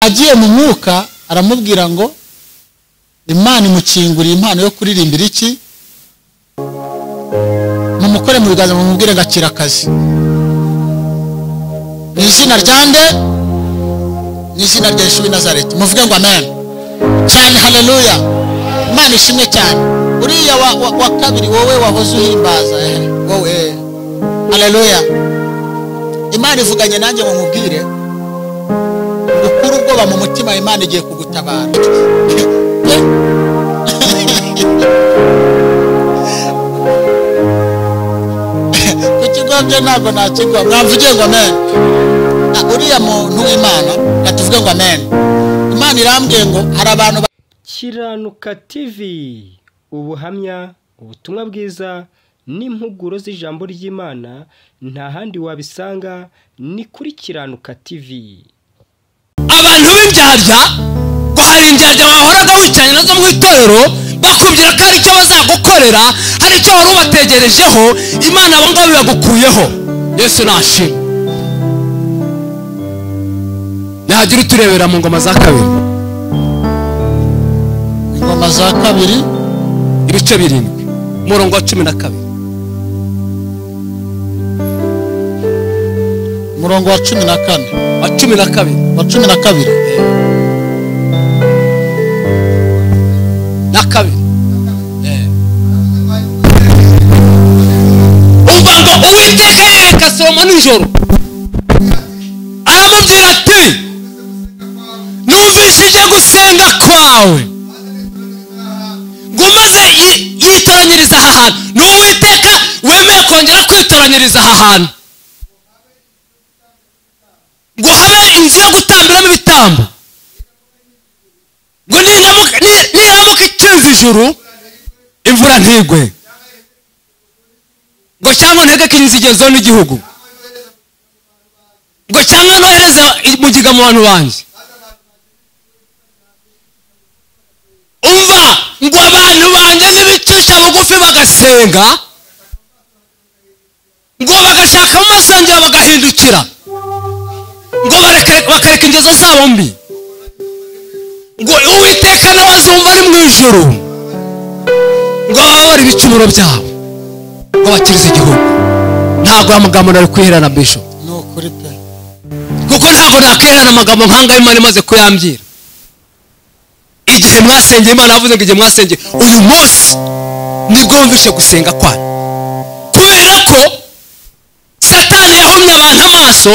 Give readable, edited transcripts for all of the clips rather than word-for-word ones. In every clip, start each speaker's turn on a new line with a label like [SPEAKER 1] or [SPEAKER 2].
[SPEAKER 1] Agiye mu mwuka aramubwira ngo Imana imukinguriye impano yo kuririmbira iki, mumukore mu biganza mumubwire gakira akazi. Mu izina rya nde? Mu izina rya Yesu w'i Nazareti. Muvuge ngo amen cyane, haleluya. Imana ishimwe cyane. Uriya wa kabiri wowe wahoze uhimbaza, wowe, haleluya. Imana ivuganye nanjye ngo mubwire ukuri ubwoba mu mutima, Imana igiye kugutabara. Kukigombye ntabwo nakigwa. Mwavuge ngo amen. Uriya muntu w'Imana atuvuge ngo amen. Imana irambwiye ngo hari abantu.
[SPEAKER 2] Kiranuka TV, ubuhamya, ubutumwa bwiza n'impuguro z'ijambo ry'Imana, nta handi wabisanga ni kuri Kiranuka TV.
[SPEAKER 3] Abantu b'indyarya ngo hari indyarya wahoraga wicaranye nazo mu itorero, bakubwira ko hari icyo bazagukorera, hari icyo wari ubategerejeho, Imana abo ngabo yagukuyeho. Yesu nashimwe. Nahagira uturebera mu ngoma za kabiri.
[SPEAKER 1] Ingoma za kabiri
[SPEAKER 3] ibice 7 umurongo wa 12.
[SPEAKER 1] Umurongo wa 14.
[SPEAKER 3] Wa 12.
[SPEAKER 1] Wa 12.
[SPEAKER 3] Na kabiri. Umva ngo Uwiteka yereka Salomo nijoro, aramubwira ati numvishije gusenga kwawe, ngo maze yitoranyiriza aha hantu. Ni Uwiteka wemeye kongera kwitoranyiriza aha hantu ngo habe inzu yo gutambiramo ibitambo, ngo niramuka ikinze ijuru imvura ntigwe, ngo cyangwa ntegeke inzigezo n'igihugu, ngo cyangwa nohereze mugiga mu bantu banjye. Umva ngo abantu banjye nibicisha bugufi bagasenga, ngo bagashaka mu masengero bagahindukira, ngo bakareka ingeso zabo mbi, ngo Uwiteka nawe azumva ari mu ijuru, ngo ababare ibicumuro byabo, ngo bakirize igihugu. Ntabwo amagambo nari kwiherana bisho, kuko ntabwo nakwiherana amagambo nk'angaya Imana imaze kuyambwira. Igihe mwasengeye Imana yavuze ngo igihe mwasengeye uyu munsi nibwo wumvishe gusenga kwanyu, kubera ko Satani yahumye abantu amaso,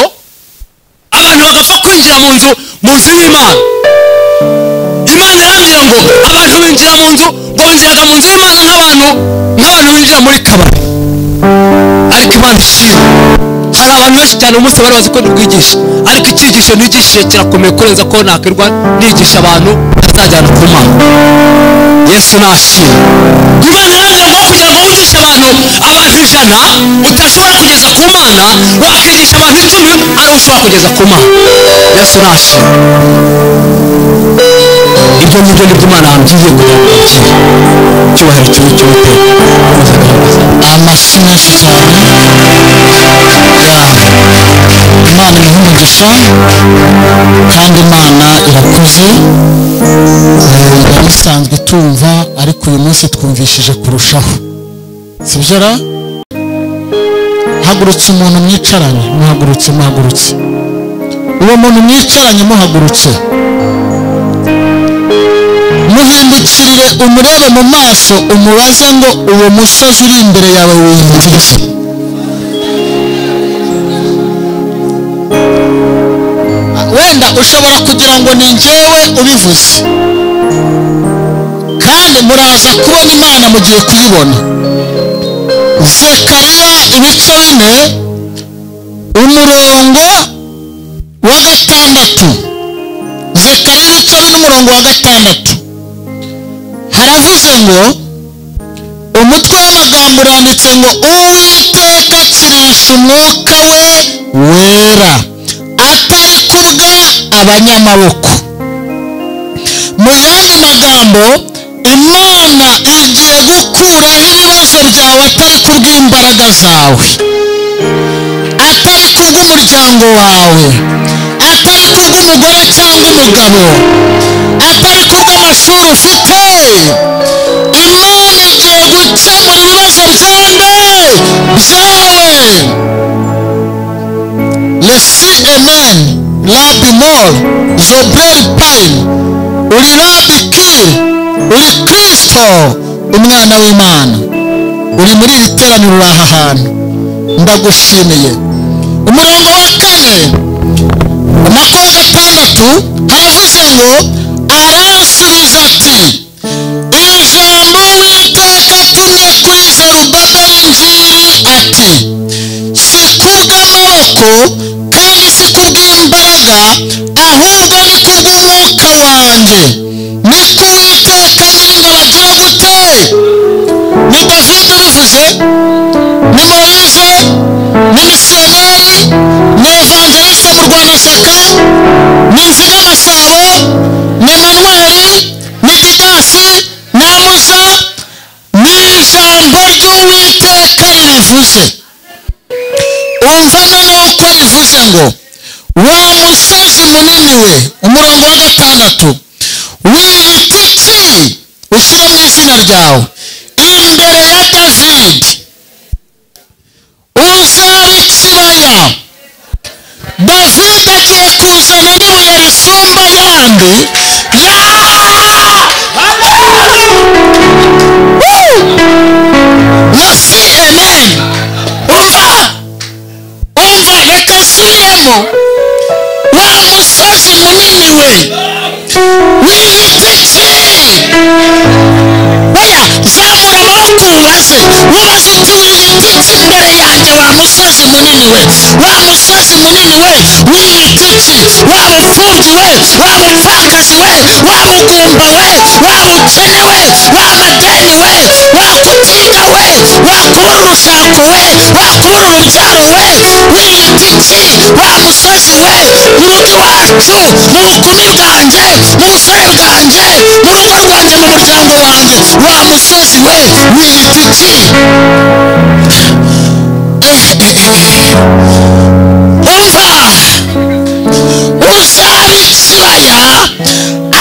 [SPEAKER 3] abantu bagapfa kwinjira mu nzu y'Imana. Imana irambwira ngo abantu binjira mu nzu, ngo binjiraga mu nzu y'Imana nk'abantu binjira muri kabari. Ariko Imana ishimwe, hari abantu benshi cyane umunsi bari bazi ko ndibwigisha, ariko icyigisho nigishije kirakomeye kurenza ko nakwirwa nigisha abantu ntazajyana ku Mana. Yesu nashimwe. Imana irambwira ngo kugira ngo wigishe abantu 100 utashobora kugeza ku Mana, wakigisha abantu 10 ari ushobora kugeza ku Mana. Yesu nashimwe. Ibyo ngibyo nibyo Imana yambwiye kugira ngo mbabwire. Icyubahiro kibe cy'Uwiteka.
[SPEAKER 1] Amashyi menshi cyane. Imana imuhe umugisha, kandi Imana irakoze. Yari isanzwe itumva, ariko uyu munsi twumvishije kurushaho, sibyo ra? Hagurutse umuntu mwicaranye, muhagurutse, muhagurutse. Uwo muntu mwicaranye muhagurutse, muhindukirire umurebe mu maso, umubaze ngo uwo musozi uri imbere yawe wiyita iki? Wenda ushobora kugira ngo ni njyewe ubivuze, kandi muraza kubona Imana mugiye kuyibona. Zekariya ibice 4 umurongo wa 6. Zekariya ibice 4 umurongo wa 6 haravuze ngo umutwe w'amagambo uranditse ngo Uwiteka akirisha umwuka we wera atari kubwa abanyamaboko. Mu yandi magambo, Imana igiye gukuraho ibibazo byawe atari kubw'imbaraga zawe, atari kubw'umuryango wawe, Atari kubw'umugore cyangwa umugabo, atari kubw'amashuri ufite. Imana igiye gukemura ibibazo byande byawe. Lesi amen rabi mol zobrel pine, uri rabi kir, uri Kristo umwana w'Imana. Uri muri iri teraniro, uri aha hantu, ndagushimiye. Umurongo wa 4 Mariko 6 haravuze ngo aransubiza ati ijambo Uwiteka atumye kuri Zerubabeli ngiri ati si kubw'amaboko kandi si kubw'imbaraga, ahubwo ni kubw'umwuka wanjye, niko Uwiteka Nyiringabo agira gute. Ni David ubivuze, ni Moise, ni misiyoneri, ni evangeliste Murwanashyaka, ni Nzigamasabo, ni Emanuel, ni Didasi, ni Amusa. Ni ijambo ry'Uwiteka ribivuze. Umva noneho uko rivuze ngo wa musozi munini we, umurongo wa 6, wiyita iki ushyire mu izina ryawe imbere ya David, uzaba ikibaya. David agiye kuzana n'ibuye risumba ayandi. Lesi amen. Umva, umva, reka nsubiremo. Wa musozi munini we, wiyita iki? Oya, zamura amaboko ubaze, ubaze uti wiyita iki imbere yanjye wa musozi munini we, wa musozi munini we, wiyita iki? Wa mupfubyi we, wa mupfakazi we, wa mugumba we, wa mukene we, wa madeni we, wa kutiga we, wa kubura urushako we, wa kubura urubyaro we, wiyita iki wa musozi we, mu rugo iwacu, mu bukumi bwanjye, mu busore bwanjye, mu rugo rwanjye, mu muryango wanjye, wa musozi we, wiyita iki? Umva, uzaba ikibaya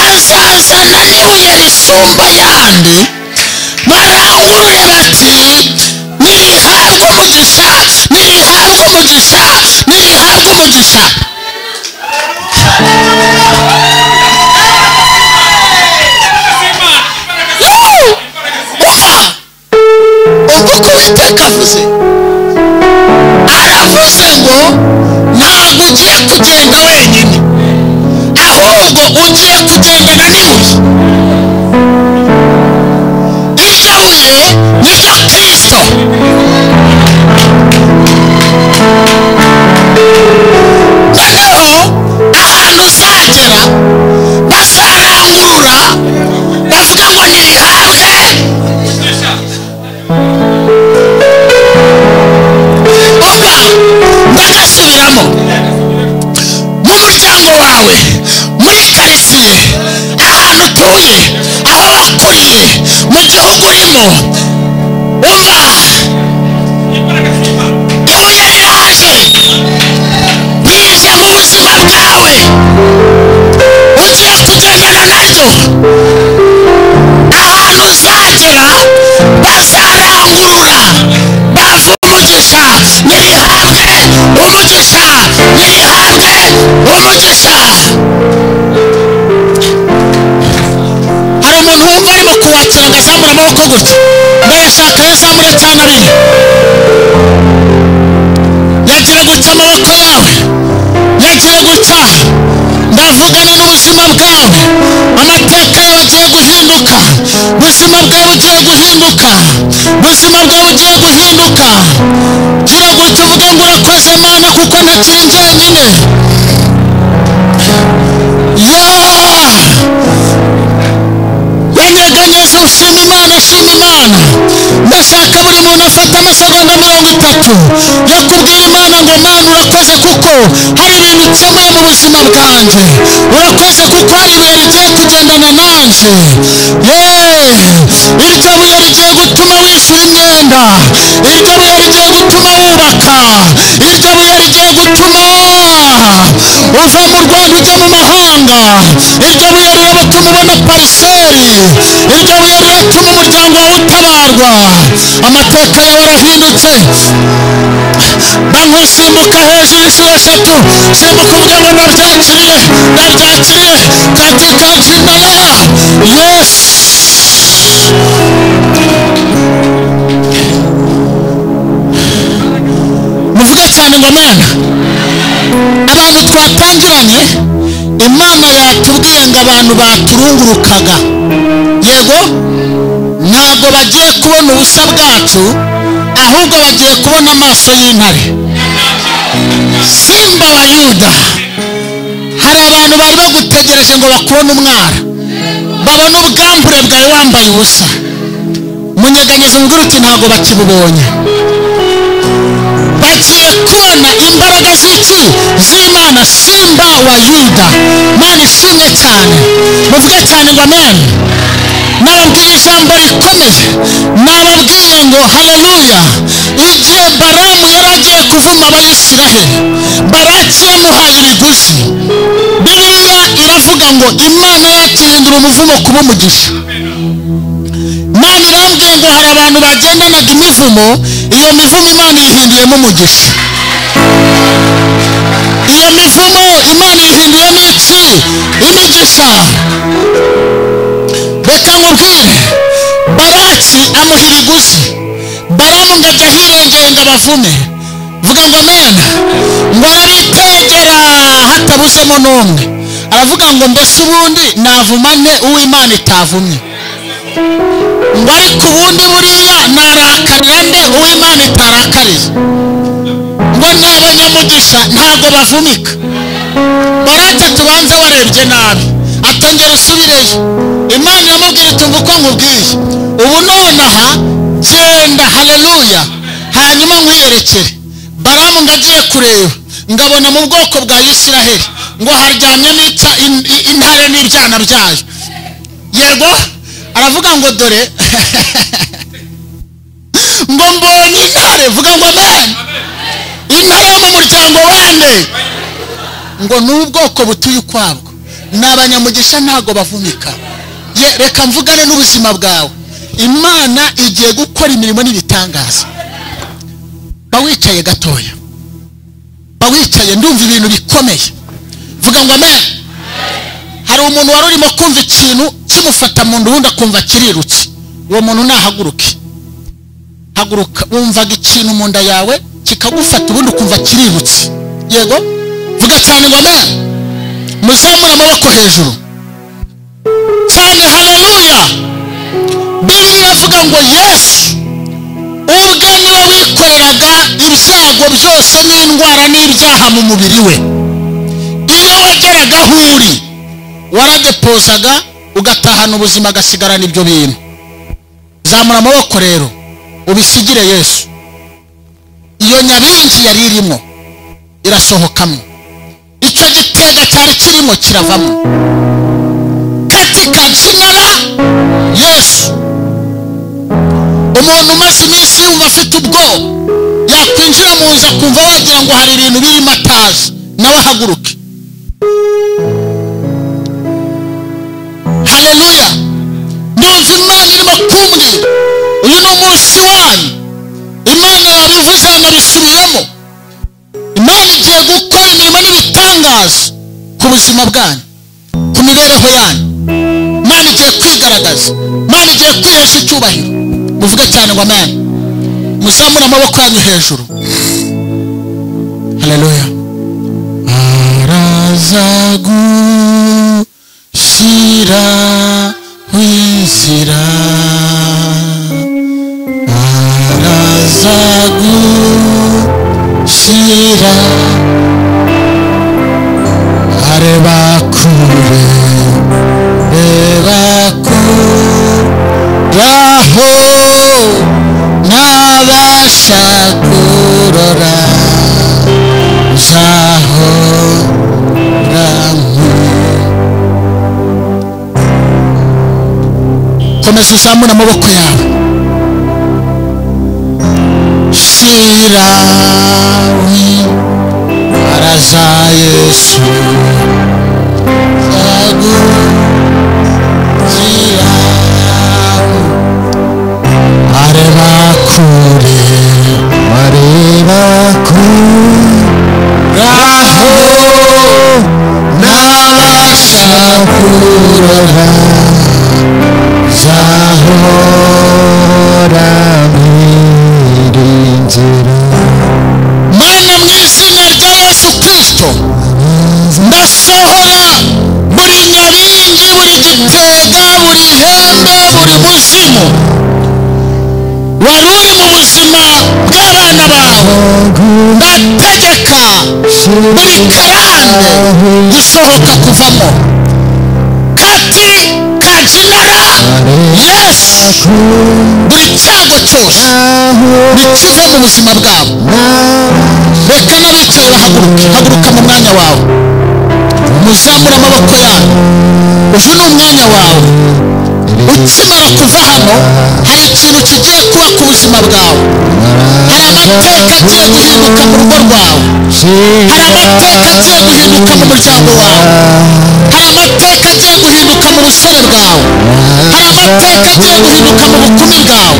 [SPEAKER 1] azazana n'ibuye risumba ayandi, barangurure bati nirihabwe umugisha, nirihabwe umugisha, nirihabwe umugisha. Umva, umva uko Uwiteka avuze. Aravuze ngo ntabwo ugiye kugenda wenyine, ahubwo ugiye kugendana n'ibuye. Iryo buye ni ryo Kristo. Noneho ahantu uzagera bazarangurura bavuga ngo nirihabwe. Umva, ndagasubiramo. Mu muryango wawe, muri karitsiye, ahantu utuye, aho wakuriye, mu gihugu urimo, umva, ibuye riraje, rije mu buzima bwawe, ugiye kugendana naryo. Ahantu uzagera bazarangurura bavuga umugisha, nirihabwe umugisha, nirihabwe umugisha. Hari umuntu wumva arimo kuwakira ngo azamure amaboko gutya, ndayashaka yazamure cyane abiri, yagira gutya amaboko yawe, yagira gutya. Ndavugana n'ubuzima bwawe, amateka yawe agiye guhinduka, ubuzima bwawe bugiye guhinduka, ubuzima bwawe bugiye guhinduka. Gira gutya uvuge ngo urakoze Mana kuko ntakiri njyenyine. Yanyeganyeza, ushima Imana, shima Imana. Ndashaka buri muntu afata amasegonda 30 yo kubwira Imana ngo Mana urakoze kuko hari ibintu ukemuye mu buzima bwanjye, urakoze kuko hari ibihe bigiye kugendana nanjye. Iryo buye rigiye gutuma wishyura imyenda, iryo buye rigiye gutuma wubaka, iryo buye rigiye gutuma Uva mu Rwanda ujya mu mahanga. Iryo buye riratuma ubona pariseri. Iryo buye riratuma umuryango wawe utabarwa. Amateka yawe arahindutse. Bankusimbuka hejuru inshuro 3. Simbuka uvuge ngo ndabyakiriye, ndabyakiriye katika jina la Yesu. Muvuge cyane ngo amen. Abantu twatangiranye, Imana yatubwiye ngo abantu baturungurukaga, yego, ntabwo bagiye kubona ubusa bwacu, ahubwo bagiye kubona amaso y'intare. Simba wa Yuda. Hari abantu bari bagutegereje ngo bakubone umwara, babone ubwambure bwawe wambaye ubusa. Munyeganyeze umubwire uti ntabwo bakibubonye. Bagiye kubona imbaraga z'iki? Z'Imana. Simba wa Yuda. Mana ishimwe cyane. Muvuge cyane ngo amen. Nababwiye ijambo rikomeye. Nababwiye ngo haleluya. Igihe Balamu yari agiye kuvuma Abayisiraheli, Baraki yamuhaye ibiguzi. Bibiliya iravuga ngo Imana yacu ihindura umuvumo kuba umugisha. Imana irambwiye ngo hari abantu bagendanaga imivumo, iyo mivumo Imana ihinduyemo umugisha. Iyo mivumo Imana ihinduyemo iki? Imigisha. Reka nkubwire, Baraki amuha ibiguzi. Balamu ngo ajya ahirengeye ngo abavume. Vuga ngo amen. Ngo arabitegera hatabuzemo n'umwe. Aravuga ngo mbese ubundi navuma nte uw'Imana itavumye? Ngo ariko ubundi buriya narakarira nde uw'Imana itarakariye? Ngo ni abanyamugisha ntabwo bavumika. Baraki tubanza warebye nabi, atongera usubireyo. Imana iramubwira iti umva uko nkubwiye, ubu nonaha genda, haleluya, hanyuma nkwiyerekere. Balamu ngo agiye kureba, ngabona mu bwoko bwa Isiraheli ngo haryamyemo intare n'ibyana byayo. Yego, aravuga ngo dore ngo mbonye intare. Vuga ngo amen. Intare yo mu muryango wande? Ngo n'ubwoko butuye ukwabwo, ni abanyamugisha ntago bavumika. Ye, reka mvugane n'ubuzima bwawe. Imana igiye gukora imirimo n'ibitangaza. Ba wicaye gatoya, ba wicaye, ndumva ibintu bikomeye. Vuga ngo amen. Hari umuntu wari urimo kumva ikintu kimufata mu nda, ubundi akumva kirirutse. Uwo muntu nahaguruke. Haguruka. Wumvaga ikintu mu nda yawe kikagufata, ubundi ukumva kirirutse. Yego, vuga cyane ngo amen. Muzamure amaboko hejuru cyane, haleluya. Bibiliya iravuga ngo Yesu ubwe niwe wikoreraga ibyago byose n'indwara n'ibyaha mu mubiri we. Iyo wageraga aho uri, waradepozaga ugatahana ubuzima, agasigarana ibyo bintu. Zamura amaboko rero ubisigire Yesu. Iyo nyabingi yari irimo irasohokamo, icyo gitega cyari kirimo kiravamo, katika jina la Yesu. Umuntu umaze iminsi yumva afite ubwoba, yakwinjira mu nzu akumva wagira ngo hari ibintu birimo atazi, nawe ahaguruke. Haleluya. Ndumva Imana irimo kumbwira, uyu ni umunsi wanyu. Imana yabivuze yanabisubiyemo. Imana igiye gukora imirimo n'ibitangaza ku buzima bwanyu, ku mibereho yanyu. Imana igiye kwigaragaza, Imana igiye kwihesha icyubahiro. Muvuge cyane ngo amen. Muzamure amaboko yanyu hejuru. Haleluya. Araza gushyira inzira, araza gushyira, areba kure, reba kure aho ntabasha kurora, nzahora. Komeza uzamure amaboko yawe. Shira Araza Yesu zagukira, areba kure,
[SPEAKER 4] areba kure aho nabasha kurora, zahora mwiringira.
[SPEAKER 1] Mana, mu izina rya Yesu Kristo, ndasohora buri nyabingi, buri gitega, buri hembe, buri muzimu wari uri mu buzima bw'abana bawe. Ndategeka buri karande gusohoka, kuvamo katika jina la Yesu. Buri cyago cyose nikive mu buzima bwabo. Reka n'abicaye bahaguruke. Haguruka mu mwanya wawe, muzamure amaboko yanyu. Uyu ni umwanya wawe. Ukimara kuva hano, hari ikintu kigiye kuba ku buzima bwawe. Hari amateka agiye guhinduka mu rugo rwawe, hari amateka agiye guhinduka mu muryango wawe, hari amateka agiye guhinduka mu busore bwawe, hari amateka agiye guhinduka mu bukumi bwawe,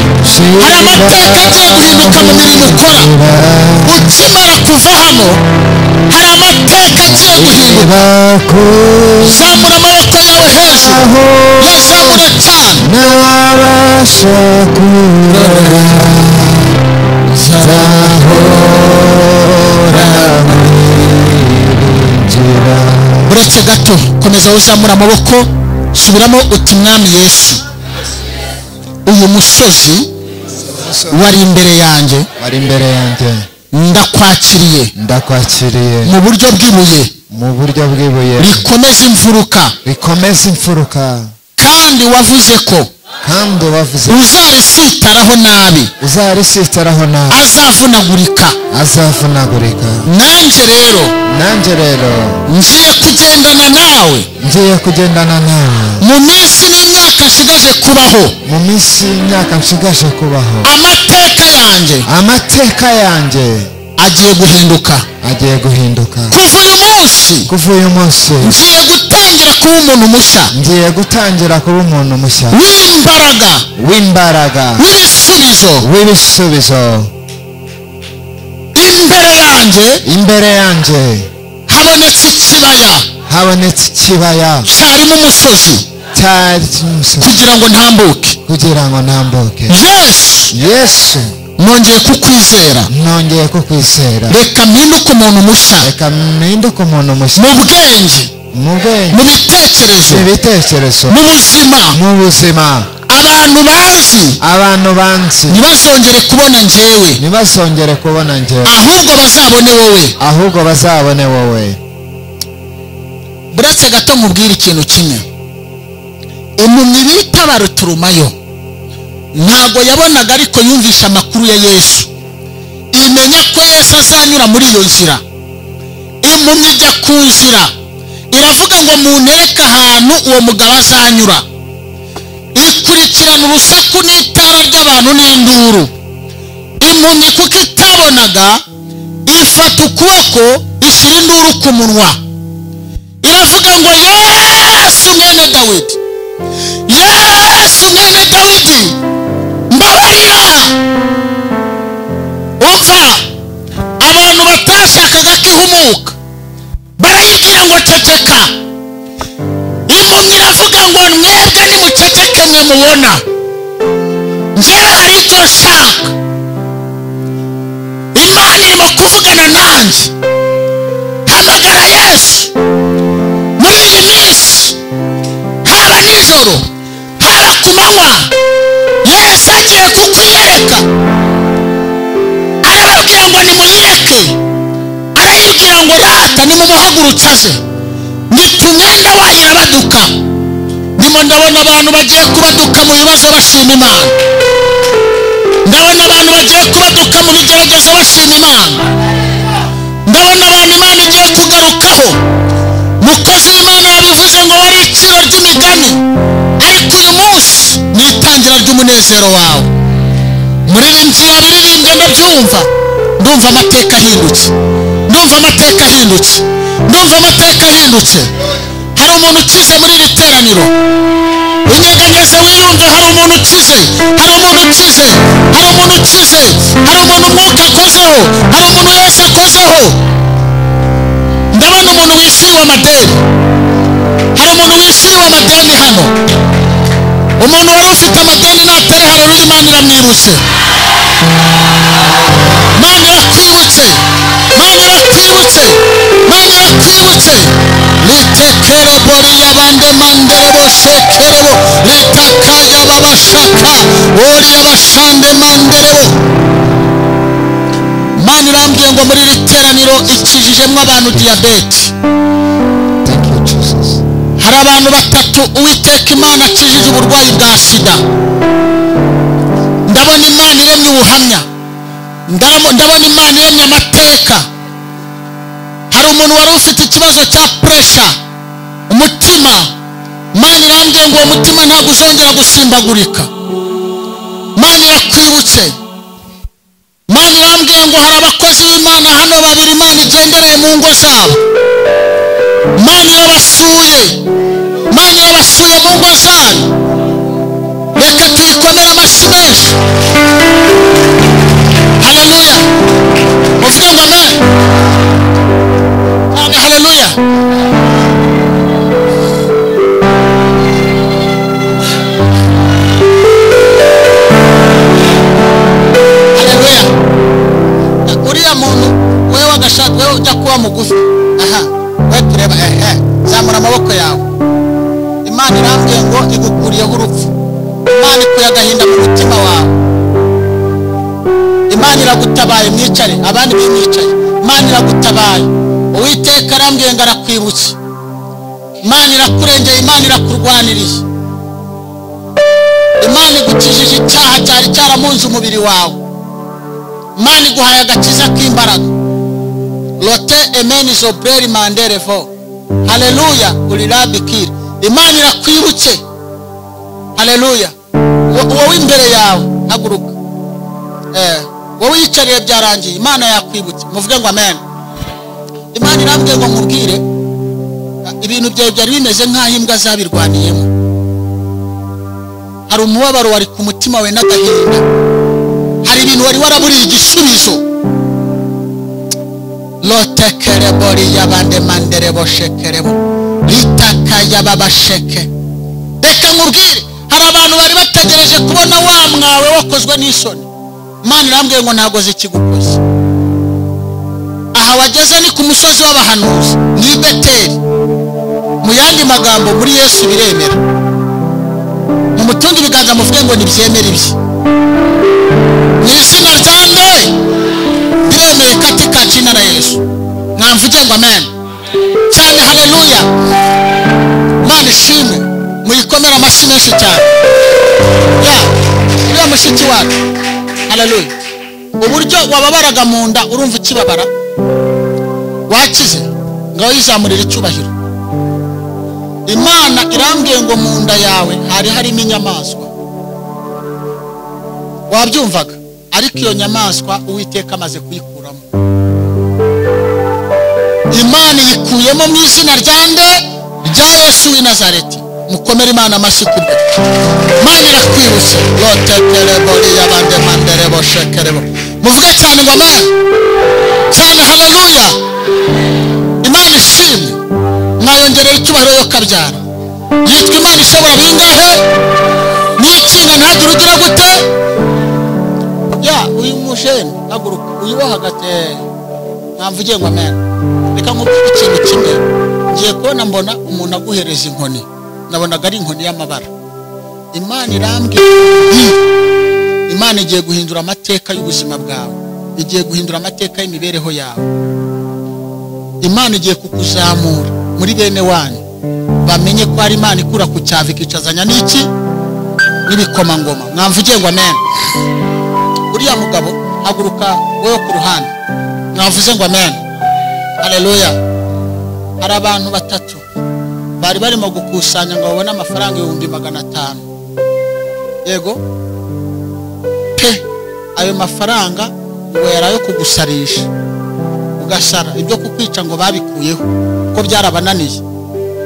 [SPEAKER 1] hari amateka agiye guhinduka mu mirimo ukora. Ukimara kuva hano, hari amateka agiye guhinduka. Zamura amaboko yawe hejuru, yazamure cyane.
[SPEAKER 4] Nabasha kurora, zahora mwiringira.
[SPEAKER 1] Uretse gato, komeza uzamura amaboko. Subiramo uti: "Mwami Yesu, uyu musozi wari imbere yanjye,
[SPEAKER 4] wari imbere yanjye,
[SPEAKER 1] ndakwakiriye
[SPEAKER 4] ndakwakiriye
[SPEAKER 1] mu buryo bw'ibuye
[SPEAKER 4] mu buryo bw'ibuye
[SPEAKER 1] rikomeza imfuruka,
[SPEAKER 4] rikomeza imfuruka,
[SPEAKER 1] kandi wavuze ko
[SPEAKER 4] kandi wavuze
[SPEAKER 1] uzarisitaraho nabi
[SPEAKER 4] uzarisitaraho nabi
[SPEAKER 1] azavunagurika.
[SPEAKER 4] Azavunagurika.
[SPEAKER 1] Nanjye rero,
[SPEAKER 4] nanjye rero,
[SPEAKER 1] ngiye kugendana nawe
[SPEAKER 4] ngiye kugendana nawe
[SPEAKER 1] mu minsi n'imyaka nshigaje kubaho.
[SPEAKER 4] Mu minsi y'imyaka nshigaje kubaho.
[SPEAKER 1] Amateka yanjye
[SPEAKER 4] amateka yanjye
[SPEAKER 1] agiye guhinduka.
[SPEAKER 4] Agiye guhinduka.
[SPEAKER 1] Kuva uyu munsi,
[SPEAKER 4] kuva uyu munsi,
[SPEAKER 1] ngiye gutangira kuba umuntu mushya
[SPEAKER 4] ngiye gutangira kuba umuntu mushya
[SPEAKER 1] w'imbaraga,
[SPEAKER 4] w'imbaraga,
[SPEAKER 1] w'ibisubizo.
[SPEAKER 4] W'ibisubizo.
[SPEAKER 1] Imbere yanjye
[SPEAKER 4] imbere yanjye
[SPEAKER 1] habonetse ikibaya
[SPEAKER 4] habonetse ikibaya
[SPEAKER 1] cyarimo umusozi
[SPEAKER 4] cyari umusozi
[SPEAKER 1] kugira ngo ntambuke.
[SPEAKER 4] Kugira ngo ntambuke.
[SPEAKER 1] Yesu,
[SPEAKER 4] Yesu,
[SPEAKER 1] nongeye kukwizera.
[SPEAKER 4] Nongeye kukwizera.
[SPEAKER 1] Reka mpinduke umuntu mushya
[SPEAKER 4] reka mpinduke umuntu mushya
[SPEAKER 1] mu bwenge,
[SPEAKER 4] mu bwenge,
[SPEAKER 1] mu bitekerezo,
[SPEAKER 4] mu bitekerezo,
[SPEAKER 1] mu buzima.
[SPEAKER 4] Mu buzima.
[SPEAKER 1] Abantu bazi
[SPEAKER 4] abantu banzi
[SPEAKER 1] ntibazongere kubona njyewe,
[SPEAKER 4] ntibazongere kubona njyewe,
[SPEAKER 1] ahubwo bazabone wowe.
[SPEAKER 4] Ahubwo bazabone wowe.
[SPEAKER 1] Buretse gato nkubwire ikintu kimwe. Impumyi bita Baruturumayo ntabwo yabonaga, ariko yumvishe amakuru ya Yesu, imenya ko Yesu azanyura muri iyo nzira. Impumyi ijya ku nzira, iravuga ngo: "Muntereke ahantu uwo mugabo azanyura." Ikurikirana urusaku n'itara ry'abantu n'induru. Impumyi, kuko itabonaga, ifata ukuboko, ishyira induru ku munwa, iravuga ngo: "Yesu mwene Dawidi, Yesu mwene Dawidi, mbabarira." Umva, abantu batashakaga ko ihumuka barayibwira ngo: "Ceceka." Impumyi iravuga ngo: "Mwebwe nimuceceke, mwe mubona, njyewe hari icyo nshaka. Imana irimo kuvugana nanjye. Hamagara Yesu muri iyi minsi, haba nijoro, haba ku manywa, Yesu agiye kukwiyereka." Arababwira ngo nimuyireke. Arayibwira ngo: "Rata, nimumuhagurutse aze." Nita umwenda wayo, irabaduka. Ndimo ndabona abantu bagiye kubaduka mu bibazo bashima Imana. Ndabona abantu bagiye kubaduka mu bigeragezo bashima Imana. Ndabona abantu Imana igiye kugarukaho. Mukozi w'Imana yabivuze ngo wari iciro ry'imigani, ariko uyu munsi ni itangira ry'umunezero wawe. Muririmbyi yabiririmbye, ndabyumva, ndumva amateka ahindutse. Ndumva amateka ahindutse, ndumva amateka ahindutse. Hari umuntu ukize muri iri teraniro, unyeganyeze wiyumve. Hari umuntu ukize, hari umuntu ukize, hari umuntu ukize, hari umuntu umwuka akozeho, hari umuntu Yesu akozeho. Ndabona umuntu wishyuriwe amadeni, hari umuntu wishyuriwe amadeni hano. Umuntu wari ufite amadeni natere haleluya, Imana iramwibutse, Imana irakwibutse, Imana irakwibutse, Imana irakwibutse. Litekerebo riyabande manderebo shekerebo litakaya babashaka oriyabashande manderebo. Imana irambwiye ngo muri iri teraniro ikijijemo abantu diyabete.
[SPEAKER 4] Thank you, Jesus.
[SPEAKER 1] Hari abantu batatu Uwiteka Imana akijije uburwayi bwa sida. Ndabona Imana iremye ubuhamya, ndabona Imana iremye amateka. Hari umuntu wari ufite ikibazo cya puresha, umutima. Imana irambwiye ngo uwo mutima ntabwo uzongera gusimbagurika. Imana irakwibutse. Imana irambwiye ngo hari abakozi b'Imana hano babiri Imana igendereye mu ngo zabo. Imana irabasuye, Imana irabasuye mu ngo zanyu. Reka tuyikomere amashyi menshi. Haleluya, muvuge ngo amen. Haleluya. Haleluya. Uriya muntu wewe wagashaka, wewe ujya kuba mugufi, aha we tureba, ehe zamura amaboko yawe. Imana irambwiye ngo igukuriyeho urupfu. Imana ikuye agahinda mu mutima wawe. Imana iragutabaye. Mwicare, abandi bimwicaye. Imana iragutabaye. Uwiteka arambwiye ngo arakwibutse. Imana irakurengeye, Imana irakurwaniriye. Imana igukijije icyaha cyari cyaramunze umubiri wawe. Imana iguhaye agakiza k'imbaraga. Lote emeni zobreri manderevo. Haleluya, urirabikira. Imana irakwibutse. Haleluya. Wowe imbere yawe haguruka. Wowe yicariye byarangiye, Imana yakwibutse. Muvuge ngo amen. Imana irambwiye ngo nkubwire ibintu byawe byari bimeze nk'aho imbwa zabirwaniyemo. Hari umubabaro wari ku mutima we n'agahinda. Hari ibintu wari waraburiye igisubizo. Lotekerebo riyabande manderebo shekerebo litakaya babasheke. Reka nkubwire, hari abantu bari bategereje kubona wa mwawe wakozwe n'isoni. Imana irambwiye ngo ntago zikigukoze. Aha wageze ni ku musozi w'abahanuzi, ni Beteli. Mu yandi magambo muri Yesu biremera. Mumutunge ibiganza muvuge ngo nibyemere ibye. Mu izina rya nde biremeye katika jina la Yesu. Mwamvuge ngo amen cyane. Haleluya. Imana ishimwe, muyikomere amashyi menshi cyane. Ya uriya mushiki wacu, haleluya. Uburyo wababaraga mu nda urumva ukibabara, wakize, ngaho yizamurira icyubahiro. Imana irambwiye ngo mu nda yawe hari harimo inyamaswa, wabyumvaga, ariko iyo nyamaswa Uwiteka amaze kuyikuramo. Imana iyikuyemo mu izina rya nde? Rya Yesu w'i Nazareti. Mukomere Imana amashyi kubwe. Imana irakwibutse. Lotekerebo riyabande manderebo shekerebo. Muvuge cyane ngo amen cyane. Haleluya. Imana ishimwe. Mwayongerera icyubahiro yo kabyara. Yitwa Imana ishobora bingahe? N'ikinga ntagire ugira gute? Ya uyu mujene haguruka, uyu wo hagati. Mwamvuge ngo amen. Reka nkubwire ikintu kimwe. Ngiye kubona mbona umuntu aguhereza inkoni, nabonaga ari inkoni y'amabara. Imana irambwiye, Imana igiye guhindura amateka y'ubuzima bwawe, igiye guhindura amateka y'imibereho yawe. Imana igiye kukuzamura muri bene wanyu, bamenye ko ari Imana ikura ku cyavi ikicazanya n'iki n'ibikomangoma. Mwamvuge ngo amen. Uriya mugabo haguruka wowe ku ruhande. Mwavuze ngo amen. Haleluya. Hari abantu batatu bari barimo gukusanya ngo babone amafaranga 500,000. Yego pe, ayo mafaranga ngo yari ayo kugusarisha. Ugasara ibyo kukwica ngo babikuyeho ko byarabananiye.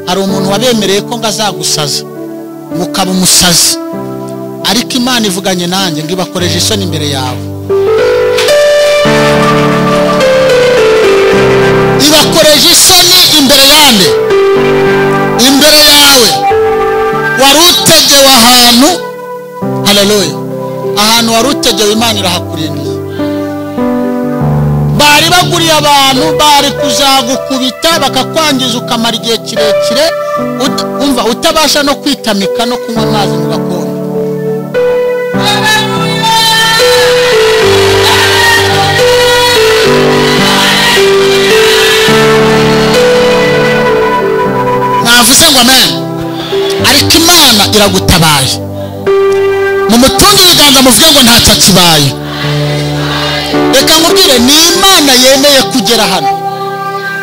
[SPEAKER 1] Hari umuntu wabemereye ko ngazagusaza mukaba umusazi, ariko Imana ivuganye nanjye ngo ibakoreje isoni imbere yawe. Ibakoreje isoni imbere yande, imbere yawe. Wari utegewe ahantu, haleluya, ahantu wari utegewe Imana irahakurindiye. Bari baguriye abantu bari kuzagukubita bakakwangiza ukamara igihe kirekire umva utabasha no kwitamika no kunywa amazi mu gakombe. Navuze ngo amen, ariko Imana iragutabaye. Mu mutungo ibiganza muvuge ngo ntacyo kibaye. Reka nkubwire, ni Imana yemeye kugera hano.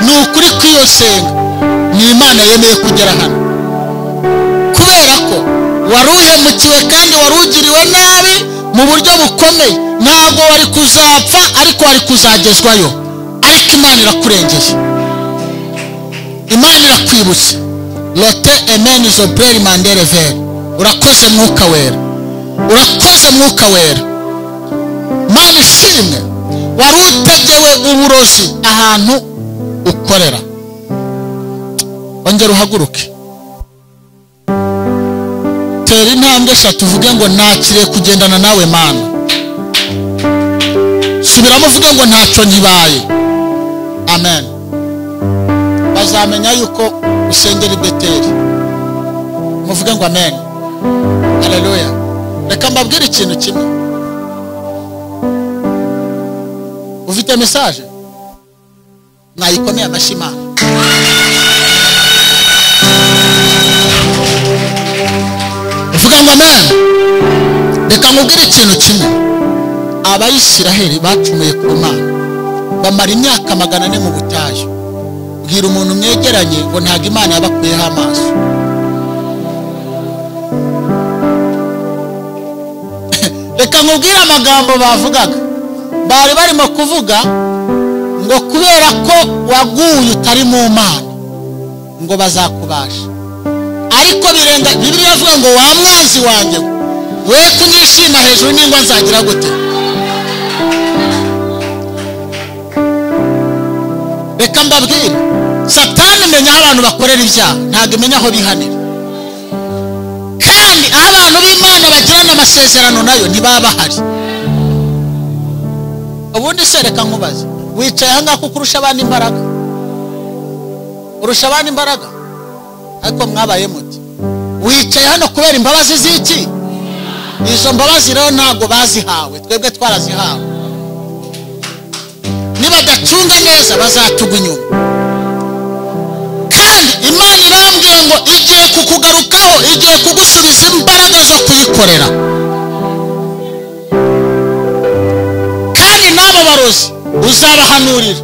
[SPEAKER 1] Ni ukuri kw'iyo senga, ni Imana yemeye kugera hano, kubera ko wari uhemukiwe kandi wari ugiriwe nabi mu buryo bukomeye. Ntabwo wari kuzapfa ariko wari kuzagezwayo, ariko Imana irakurengeye, Imana irakwibutse. Lote emeni zobreri mandere vere. Urakoze Mwuka Wera, urakoze Mwuka Wera. Mana ishimwe. Wari utegewe uburozi ahantu ukorera. Ongera uhaguruke, tera intambwe eshatu uvuge ngo nakiriye kugendana nawe Mana. Subiramo uvuge ngo ntacyo nkibaye. Amen. Bazamenya yuko usengera i Beteli. Muvuge ngo amen, haleluya. Reka mbabwire ikintu kimwe. Ufite message mwayikomeye amashyi Imana. Uvuga ngo amen. Reka nkubwire ikintu kimwe. Abayisiraheli bacumuye ku Mana bamara imyaka 400 mu butayu. Bwira umuntu mwegeranye ngo ntabwo Imana yabakuyeho amaso. Reka nkubwire amagambo bavugaga. Bari barimo kuvuga ngo kubera ko waguye utari mu Mana ngo bazakubasha. Ariko birenga Bibiliya ivuga ngo wa mwanzi wanjye we kunyishima hejuru n'ingwa nzagira gute. Reka mbabwire, Satani imenya aho abantu bakorera ibyaha, ntabwo imenya aho bihanira. Kandi aho abantu b'Imana bagirana amasezerano nayo ntibaba bahari. Ubundi se reka nkubaze, wicaye aha ngaha kuko urusha abandi imbaraga? Urusha abandi imbaraga? Ariko mwabaye muti wicaye hano kubera imbabazi z'iki? Izo mbabazi rero ntabwo bazihawe, twebwe twarazihawe. Nibadacunga neza bazatugwa inyuma. Kandi Imana irambwiye ngo igiye kukugarukaho, igiye kugusubiza imbaraga zo kuyikorera. Kandi n'abo barozi uzabahanurira.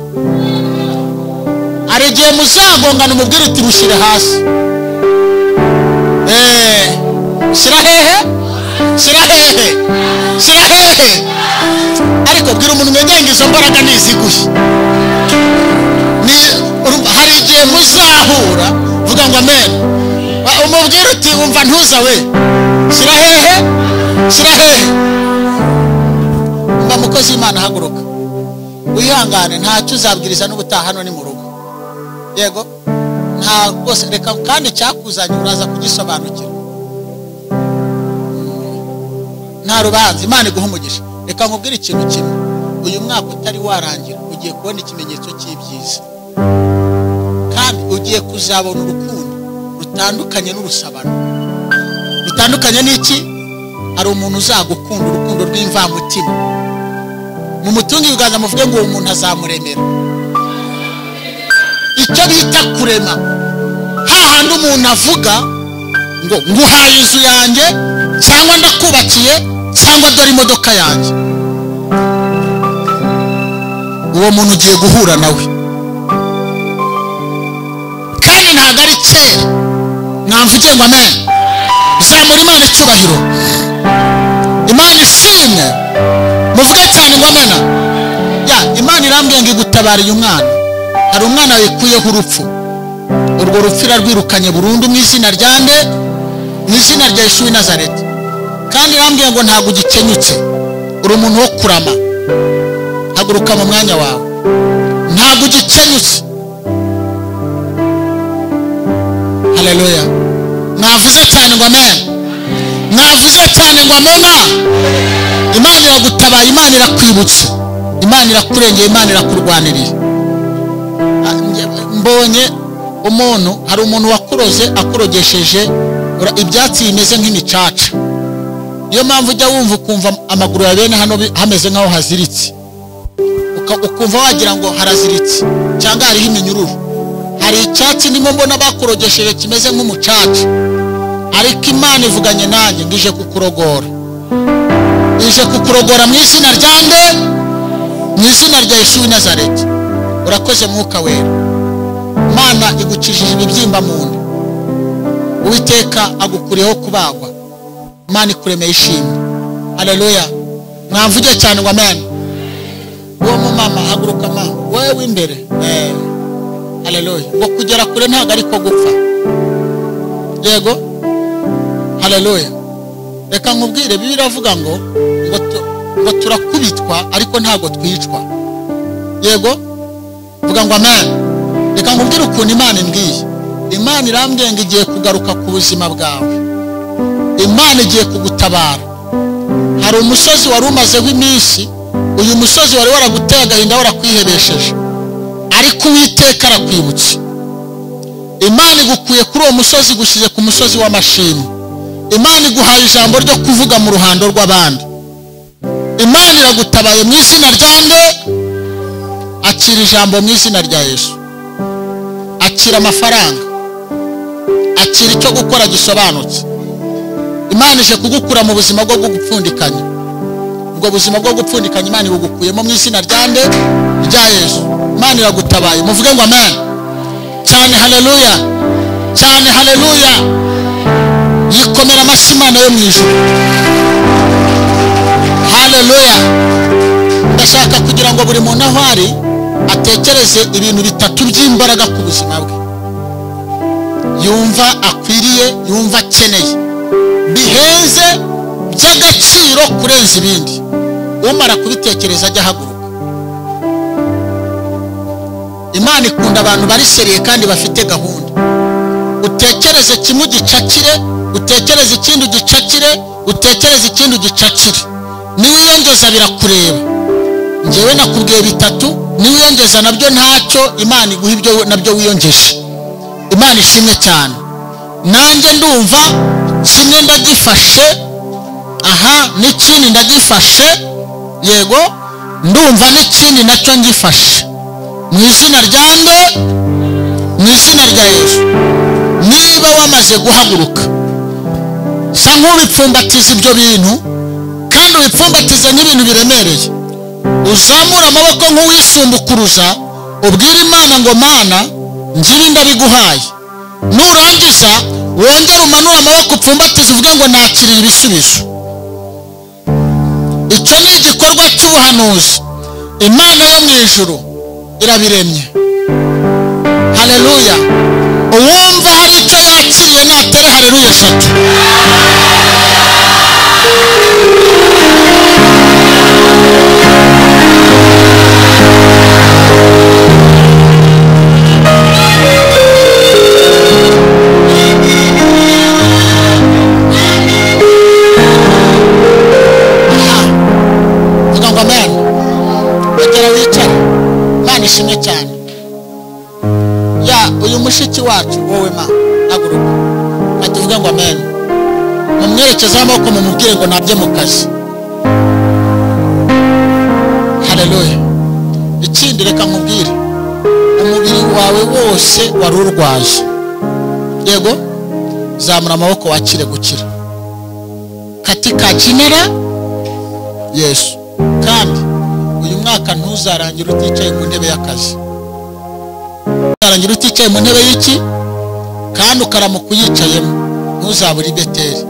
[SPEAKER 1] Hari igihe muzagongana umubwire uti mushyire hasi. Shyira hehe? Shyira hehe? Shyira hehe? Ariko bwira umuntu mwegeranye izo mbaraga niziguye. Hari igihe muzahura vuga ngo amen. Umubwire uti umva ntuza we. Shyira hehe? Shyira hehe? Umva mukozi w'Imana haguruka. Wihangane ntacyo uzabwiriza n'ubutaha hano ni mu rugo. Yego nta rwose, reka kandi cyakuzanye uraza kugisobanukirwa. Nta rubanza, Imana iguha umugisha. Reka nkubwire ikintu kimwe. Uyu mwaka utari warangira ugiye kubona ikimenyetso cy'ibyiza, kandi ugiye kuzabona urukundo rutandukanye n'urusabano. Rutandukanye n'iki? Hari umuntu uzagukunda urukundo rw'imvamutima. Mu mutungo ibiganza muvuge ngo uwo muntu azamuremera. Icyo bita kurema, hahandi umuntu avuga ngo nguhaye inzu yanjye, cyangwa ndakubakiye, cyangwa dore imodoka yanjye. Uwo muntu ugiye guhura nawe, kandi ntabwo ari kera. Mwamvuge ngo amen. Zamura Imana icyubahiro. Imana ishimwe. Muvuge cyane ngo amena. Ya Imana irambwiye ngo igutabariye umwana. Hari umwana wikuyeho urupfu, urwo rupfu irarwirukanye burundu mu izina rya nde? Mu izina rya Yesu w'i Nazareti. Kandi irambwiye ngo ntabwo ugikenyutse, uri umuntu wo kurama. Haguruka mu mwanya wawe, ntabwo ugikenyutse. Haleluya. Mwavuze cyane ngo amen. Mwavuze cyane ngo amena. Imana iragutabaye, Imana irakwibutse, Imana irakurengeye, Imana irakurwaniriye. Mbonye umuntu, hari umuntu wakuroze akurogesheje ibyatsi bimeze nk'imicaca. Niyo mpamvu ujya wumva ukumva amaguru ya bene hano hameze nk'aho haziritse, ukumva wagira ngo haraziritse cyangwa hariho iminyururu. Hari icyatsi ndimo mbona bakurogesheje kimeze nk'umucaca, ariko Imana ivuganye nanjye ngo ije kukurogora, ije kukurogora mu izina rya nde? Mu izina rya Yesu w'i Nazareti. Urakoze Mwuka Wera. Imana igukijije ibibyimba mu nda, Uwiteka agukuriyeho kubagwa. Imana ikuremeye ishimwe. Haleluya. Mwamvuge cyane ngo amen. Uwo mumama haguruka ma wowe w'imbere. Haleluya. Ngo kugera kure ntabwo ariko gupfa. Yego. Haleluya. Reka nkubwire, Bibiliya iravuga ngo ngo turakubitwa ariko ntabwo twicwa. Yego. Vuga ngo amen. Reka nkubwire ukuntu Imana imbwiye. Imana irambwiye ngo igiye kugaruka ku buzima bwawe. Imana igiye kugutabara. Hari umusozi wari umazeho iminsi, uyu musozi wari waraguteye agahinda, warakwihebesheje, ariko Uwiteka arakwibutse. Imana igukuye kuri uwo musozi igushyize ku musozi w'amashimwe. Imana iguhaye ijambo ryo kuvuga mu ruhando rw'abandi. Imana iragutabaye mu izina rya nde? Akira ijambo mu izina rya Yesu. Akira amafaranga, akira icyo gukora gisobanutse. Imana ije kugukura mu buzima bwo gupfundikanya. Ubwo buzima bwo gupfundikanya Imana ibugukuyemo mu izina rya nde? Rya Yesu. Imana iragutabaye. Muvuge ngo amen. Cyane haleluya. Cyane haleluya. Yikomera amashyi Imana yo mu ijuru. Haleluya. Ndashaka kugira ngo buri muntu aho ari atekereze ibintu bitatu by'imbaraga ku buzima bwe, yumva akwiriye, yumva akeneye, bihenze by'agaciro kurenza ibindi. Umara kubitekereza ajya ahaguruka. Imana ikunda abantu bari seriye kandi bafite gahunda. Utekereze kimwe ugicakire, utekereze ikindi ugicakire, utekereze ikindi ugicakire. Niwiyongeza birakureba. Njyewe nakubwiye bitatu, niwiyongeza nabyo ntacyo, Imana iguha ibyo nabyo wiyongeje. Imana ishimwe cyane. Nanjye ndumva kimwe ndagifashe, aha n'ikindi ndagifashe, yego ndumva n'ikindi nacyo ngifashe. Mu izina rya nde? Mu izina rya Yesu. Niba wamaze guhaguruka, sa nk'ubipfumbatiza ibyo bintu, kandi ubipfumbatize nk'ibintu biremereye. Uzamura amaboko nk'uwisumbukuruza, ubwire Imana ngo Mana ngibi ndabiguhaye. Nurangiza wongere umanure amaboko upfumbatize uvuge ngo nakiriye ibisubizo. Icyo ni igikorwa cy'ubuhanuzi. Imana yo mu ijuru irabiremye. Haleluya. Uwumva hari icyo yakiriye natere haleluya eshatu. Vuga ngo amen. Wegera wicare. Imana ishimwe cyane. Ya uyu mushiki wacu wowe ma haguruka. Atuvuga ngo amen. Mumwerekezeho amaboko mumubwire ngo nabye mu kazi. Haleluya. Ikindi reka nkubwire, umubiri wawe wose wari urwaye. Yego, zamura amaboko wakire gukira katika jina Yesu. Kandi uyu mwaka ntuzarangira uticaye mu ntebe y'akazi. Uzarangira uticaye mu ntebe y'iki? Kandi ukaramuka uyicayemo ntuzabura i Beteli.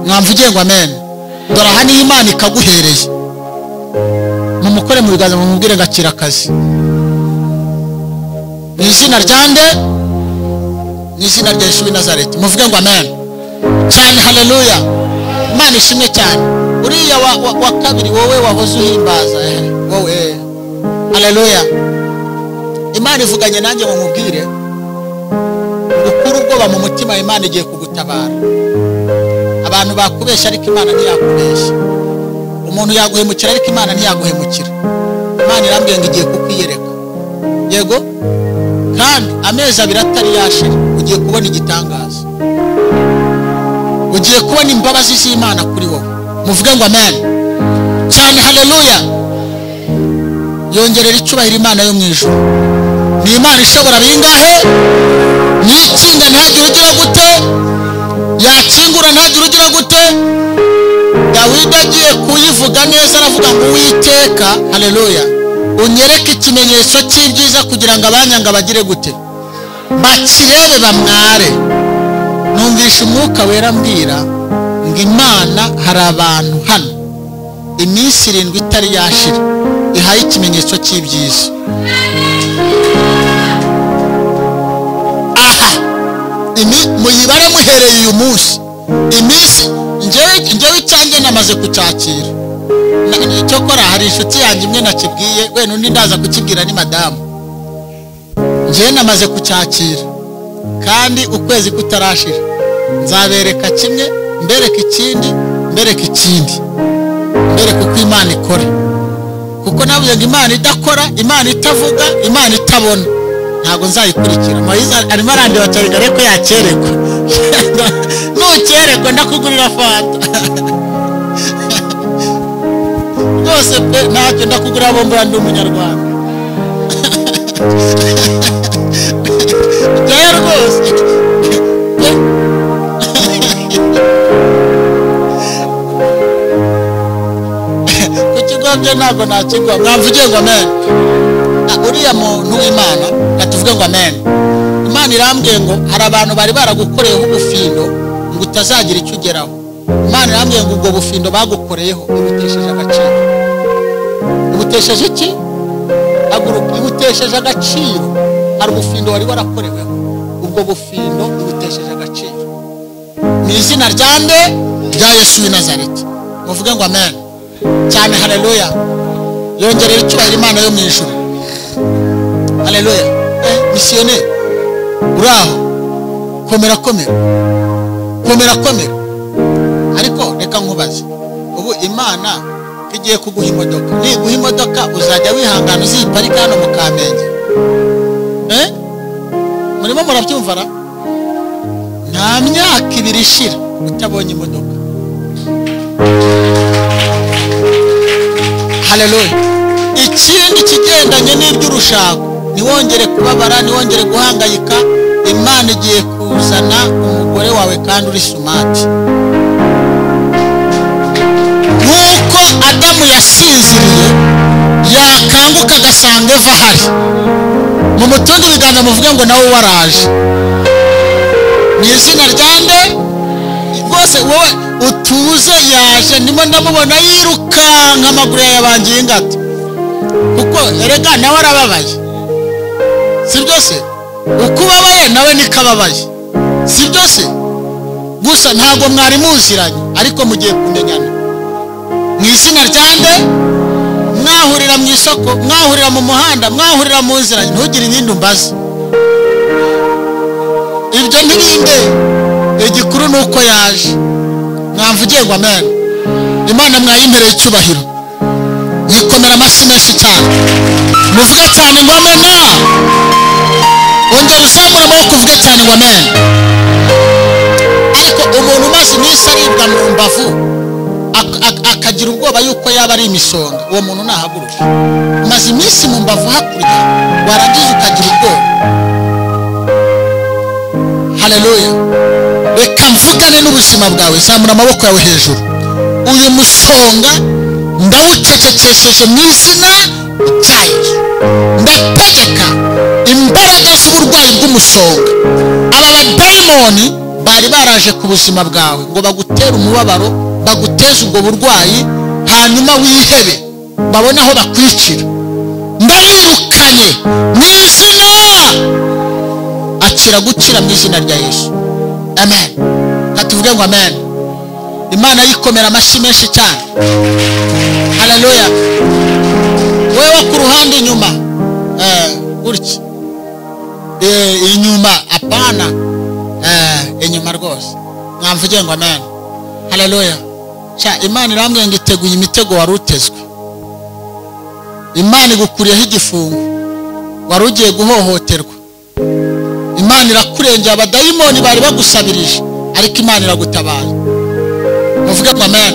[SPEAKER 1] Mwamvuge ngo amen. Dore aha niho Imana ikaguhereye. Mu Mumukore mu biganza mumubwire ngo akira akazi mu izina rya nde? Mu izina rya Yesu w'i Nazareti. Muvuge ngo amen cyane. Haleluya. Imana ishimwe cyane. Uriya wa kabiri wowe wahoze uhimbaza, wowe. Haleluya. Imana ivuganye nanjye ngo nkubwire ngo ukure ubwoba mu mutima, Imana igiye kugutabara. Abantu bakubeshya ariko Imana ntiyakubeshya. Umuntu yaguhemukira ariko Imana ntiyaguhemukira. Imana irambwiye ngo igiye kukwiyereka. Yego, kandi amezi abiri atari yashira ugiye kubona igitangaza, ugiye kubona imbabazi z'Imana kuri wowe. Muvuge ngo amen cyane. Haleluya. Yongerera icyubahiro Imana yo mu ijuru. Ni Imana ishobora bingahe? Nikinga ntihagire ugira gute, yakingura ntihagire ugira gute. Dawidi agiye kuyivuga neza aravuga ngo Uwiteka, haleluya, unyereke ikimenyetso cy'ibyiza kugira ngo abanyanga bagire gute, bakirebe bamware. Numvisha umwuka wera ambwira ngo Imana hari abantu hano iminsi 7 itari yashira ihaye ikimenyetso cy'ibyiza. Aha muyibare muhereye uyu munsi. Iminsi njyewe icyanjye namaze kucyakira. Cyokora hari inshuti yanjye imwe nakibwiye, we n'undi ndaza kukibwira ni madamu. Njyewe namaze kucyakira kandi ukwezi kutarashira nzabereka kimwe, mbereka ikindi, mbereka ikindi, mbereka uko Imana ikora. Kuko navuze ngo Imana idakora, Imana itavuga, Imana itabona, ntabwo nzayikurikira. Moyize arimo arandeba cyane ariko yakerekwa. Nukerekwa ndakugurira fanta rwose pe, ntacyo ndakugurira bombora, ndi umunyarwanda. Jyayo rwose. Ku kigo bye ntabwo nakigwa. Mwamvuge ngo amen. Uriya muntu w'Imana katuvuge ngo amen. Imana irambwiye ngo hari abantu bari baragukoreyeho ubufindo ngo utazagira icyo ugeraho. Imana irambwiye ngo ubwo bufindo bagukoreyeho ibutesheje agaciro. Ibutesheje iki? Haguruka. Ibutesheje agaciro. Hari ubufindo wari warakoreweho, ubwo bufindo ibutesheje agaciro. Mu izina rya nde? Rya Yesu w'i Nazareti. Muvuge ngo amen cyane. Haleluya. Yongerera icyubahiro Imana yo mu ijuru. Haleluya. Misiyoneri uraho, komera komera komera komera. Ariko reka nkubaze, ubu Imana igiye kuguha imodoka, niguha imodoka uzajya wihangana uziparika hano mu Kamenge? Murimo murabyumva ra? Nta myaka 2 ishira utabonye imodoka. Haleluya. Ikindi kigendanye n'iby'urushako, ntiwongere kubabara, ntiwongere guhangayika. Imana igiye kuzana umugore wawe kandi uri sumati. Nk'uko Adamu yasinziriye yakanguka agasanga Eva ahari, mu mutungo ibiganza muvuge ngo nawe waraje. Mu izina rya nde? Rwose wowe utuze, yaje. Ndimo ndamubona yirukanka amaguru yayabangiye ingata, kuko erega nawe arababaye, si byo se? Uko ubabaye nawe niko ababaye, si byo se? Gusa ntabwo mwari muziranye ariko mugiye kumenyana. Mu izina rya nde? Mwahurira mu isoko, mwahurira mu muhanda, mwahurira mu nzira, ntugire ibindi umbaza. Ibyo ntibinde, igikuru ni uko yaje. Mwamvugiye ngo amen. Imana mwayimpereye icyubahiro, yikomera amashyi menshi cyane. Muvuge cyane ngo amen. Ongera uzamure amaboko uvuge cyane ngo amen. Ariko umuntu umaze iminsi aribwa mu mbavu akagira ubwoba yuko yaba ari imisonga, uwo muntu nahaguruka. Umaze iminsi mu mbavu hakurya, warangiza ukagira ubwoba. Haleluya. Reka mvugane n'ubuzima bwawe. Zamura amaboko yawe hejuru. Uyu musonga ndawucecekesheje mu izina rya Yesu. Ndategeka imbaraga z'uburwayi bw'umusonga, aba badayimoni bari baraje ku buzima bwawe ngo bagutere umubabaro, baguteze ubwo burwayi, hanyuma wihebe. Babona aho bakwicira. Ndabirukanye mu izina. Akira gukira mu izina rya Yesu. Amen. Katuvuge ngo amen. Imana yikomera amashyi menshi cyane. Haleluya. Wewe ku ruhande inyuma. Gutya. Inyuma apana. Inyuma rwose. Mwamvuge ngo amen. Haleluya. Cha Imana irambwiye ngo iteguye imitego wari utezwe. Imana igukuriyeho igifungo wari ugiye guhohoterwa. Imana irakurengera abadayimoni bari bagusabirije, ariko Imana iragutabaye. Muvuge ngo amen.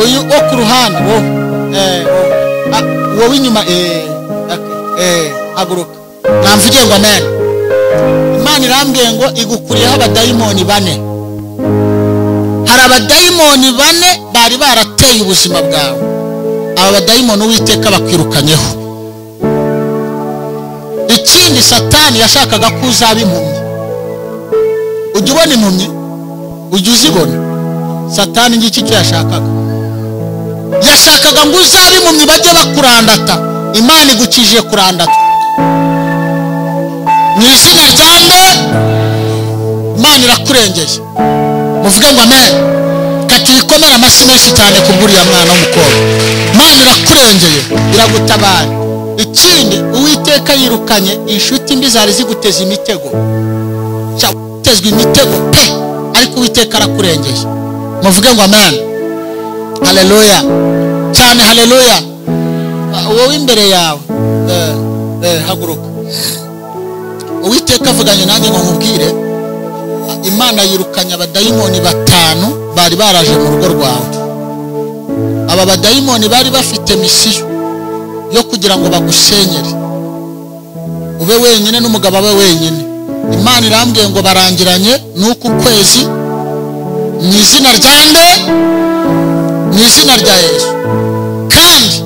[SPEAKER 1] Uyu wo ku ruhande wowe, wowe inyuma, haguruka. Mwamvuge ngo amen. Imana irambwiye ngo igukuriyeho abadayimoni bane. Hari abadayimoni bane bari barateye ubuzima bwawe. Aba badayimoni Uwiteka bakwirukanyeho. Ikindi Satani yashakaga ko uzaba impumyi. Ujya ubona impumyi? Ujya uzibona? Satani ngiki cyo yashakaga. Yashakaga ngo uzabe impumyi bajye bakurandata. Imana igukije kurandata. Mu izina rya nde? Imana irakurengeye. Muvuge ngo amen. Katuyikomera amashyi menshi cyane kubw'uriya mwana w'umukobwa. Imana irakurengeye, iragutabara. Ikindi Uwiteka yirukanye inshuti mbi zari ziguteza imitego. Cyatezwe imitego pe, ariko Uwiteka arakurengeye. Muvuge ngo amen. Haleluya. Cyane haleluya. Wowe imbere yawe haguruka. Uwiteka avuganye nanjye ngo nkubwire, Imana yirukanye abadayimoni 5 bari baraje mu rugo rwawe. Aba badayimoni bari bafite misiyo yo kugira ngo bagusenyere, ube wenyine n'umugabo abe wenyine. Imana irambwiye ngo barangiranye n'uku kwezi mu izina rya nde? Mu izina rya Yesu. Kandi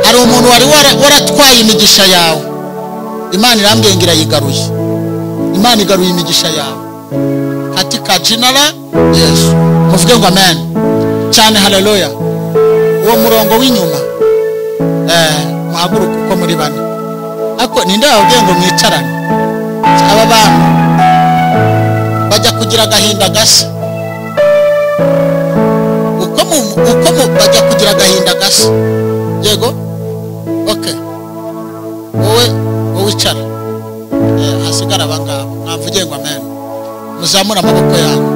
[SPEAKER 1] hari umuntu wari waratwaye imigisha yawe. Imana irambwiye ngo irayigaruye. Imana igaruye imigisha yawe katika jina la Yesu. Muvuge ngo amen. Cyane haleluya. Uwo murongo w'inyuma muhaguruke uko muri bane. Ariko ninde wabwiye ngo mwicarane? Aba bantu bajya kugira agahinda gasa. Uko bajya kugira agahinda gasa. Yego? Okay. Wowe wicara. Hasigara abangaba. Mwavuge ngo amen. Muzamura amaboko yanyu.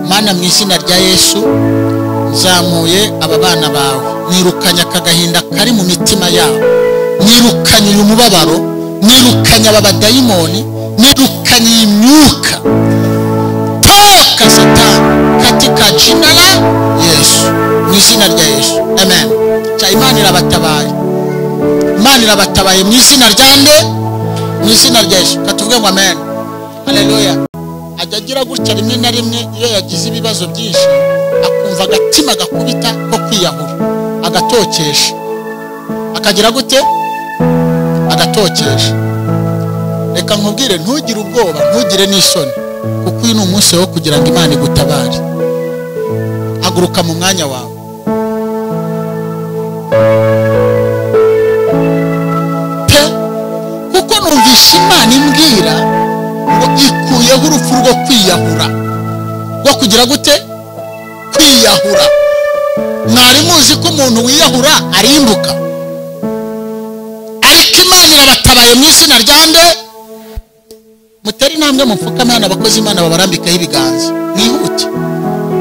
[SPEAKER 1] Mana mu izina rya Yesu, nzamuye aba bana bawe. Nirukanya akagahinda kari mu mitima yabo. Nirukanye uyu mubabaro, nirukanye aba badayimoni, nirukanye imyuka. Toka Satani katika jina la Yesu. Mu izina rya Yesu. Amen. Cha Imana irabatabaye. Imana irabatabaye mu izina rya nde? Mu izina rya Yesu. Katuvuge ngo amen. Haleluya. Ajya agira gutya rimwe na rimwe iyo yagize ibibazo byinshi akumva agatima gakubita ko kwiyahura, agatokesha. Akagira gute? Agatokesha. Reka nkubwire, ntugire ubwoba, ntugire n'isoni, kuko uyu ni umunsi wo kugira ngo Imana igutabare. Haguruka mu mwanya wawe. Pe, kuko numvisha Imana imbwira ngo ikuyeho urupfu rwo kwiyahura. Rwo kugira gute? Kwiyahura. Mwari muzi ko umuntu wiyahura arimbuka. Ariko Imana irabatabaye mu izina rya nde? Mutere intambwe mupfukame hano, abakozi Imana babarambikaho ibiganza. Mwihute.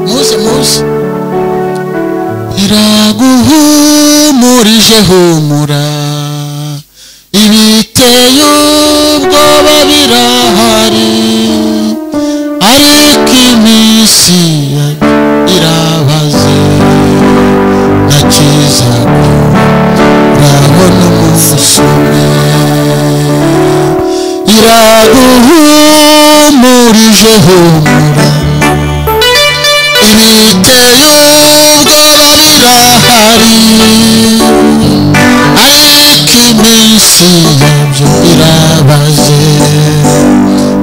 [SPEAKER 1] Muze muze. Iraguhumurije humura, ibiteye ubwoba birahari, ariko iminsi irabaze, nta cyiza urabona umunsi umwe. Iraguhumurije humura, ibiteye ubwoba birahari, ariko iminsi yabyo irabaze,